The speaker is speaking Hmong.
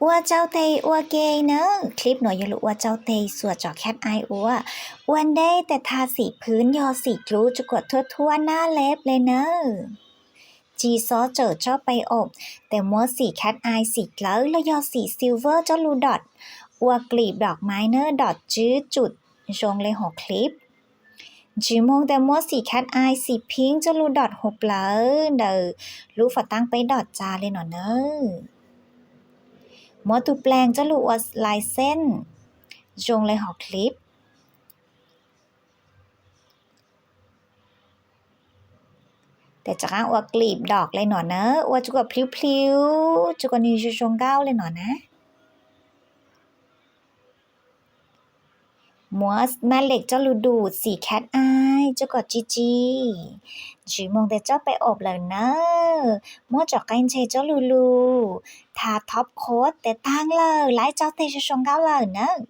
Ua tsau tes ua ke nawb, clip nuav yog lug ua tsau tes xuas cov cat eye ua. Ua ntej tes tha xim phwv yog xim dlub tsuas kuam thuab thuab nab leb le nawb. Tsis xob tsawm tsob peb ob, tes muab xim cat eye xim dlawb los yog xim silver coj lug dot ua klim dot maiv nawb, dot tswb tsum zoo le hauv clip. Ntsws moog tes muab xim cat eye xim pink coj lug dot huv plawv ntawm lub fam taab peb dot tsa le no nawb. Muab tug pleeg coj lug ua lai xeej zoo le hauv clip. Tes rov qaab ua klim dot le no nawb, ua tsuas kuam plhiv plhiv, tsuas kuam nwg zoo zoo nkauj le no na. Muab maj lem coj lug dum xim cat eye tsuas kuam tsi tsi. Ntsws moog tes tsob peb ob lawm nawb, muab cov qe ntseg coj lug lug, tha top coat tes taag lawm, laib tsau tes zoo zoo nkauj lawm nawb.